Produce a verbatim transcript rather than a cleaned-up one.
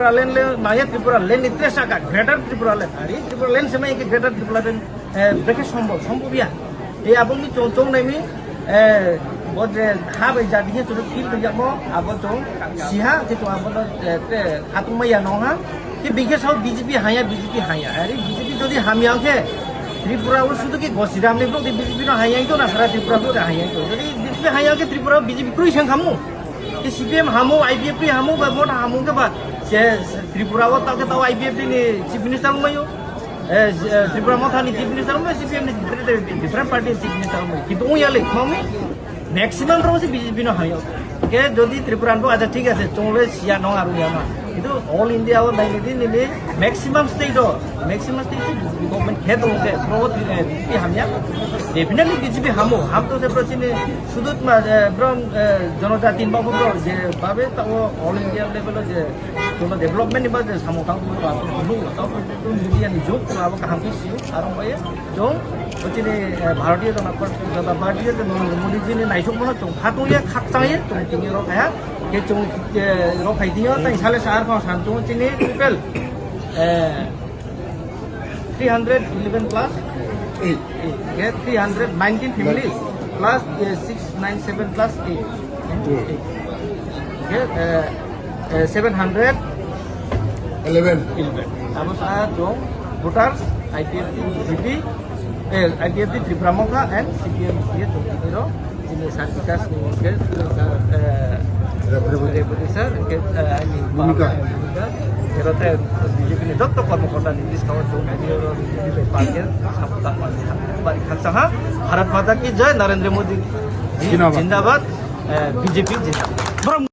Tripura land le maya Tripura land ni tres aka Greater Tripura land. Ari Tripura land semai ke Greater Tripura land, eh, beke sombol, sombol ya. E abong ni chong chong nai mi, eh, bo je ha bai jadi ke churu feel bai jamo, abo chong siha ke chong abo no, eh, te khatung maya no ha. Ke bingke sao B J P haya, B J P haya. Ari B J P jodi hamya ke Tripura o sudu ke Gosiram ni blok di B J P no haya to na sara Tripura blok haya to. Jodi B J P haya ke Tripura B J P kroi sang khamu. Ke C P M hamo, I P F T hamo, ba Motha hamo ke ba, se, se Tripura o tao ke tao I P F T ni Chief Minister wngmaio. Eh, eh, Tripura Motha ni Chief Minister wngmai, C P M ni different, different party ni Chief Minister wngmai. Kintu wngya le, mami maximum rok se B J P no hamya. Ke jodi Tripura bo acha thik ase, chongle siya no aru ya ma. Kintu all India o nai ni ni maximum state o, maximum state o B J P government khe tongo ke, pro, eh, B J P hamya. Definitely B J P hamo, ham to se pro chini Sudut ma, eh, bro, eh, jonojati ni babu bro, je babe tao all India level o je jono development ni ba je samung tang tong ba tong tong tao media ni jug tong abo kaham ke siu, aro ba ye jong, o chini, eh, Bharatiya Janata Party, Janata Party je Narendra Modi ji ni naisuk mono chong kha tong ye, khak chang ye, chong tini rok ha, ke chong, eh, rok hai tini o, tang sale sar ko san chong chini people, eh, three hundred eleven plus eight. Eight. Okay, three hundred nineteen families plus, uh, six nine seven plus eight. Hmm. Eight. Okay, uh, uh, seven hundred eleven. Eleven. Abo sa jong voters, I P F T B J P, eh, I P F T Tripura Motha and C P M P A chowkidaro. Chini sir Bikash ni hwnkhe, sir, eh, Rebhuti. Rebhuti sir, hwnkhe, eh, ani Bhumika. Bhumika. Ero tei B J P ni jotto kormokorta ni buskang o chwng nai oro B J P bai party support tangmani bari khakchang ha. Bharat Mata ki jai, Narendra Modi ji Jindabad. Jindabad, eh, B J P jindabad.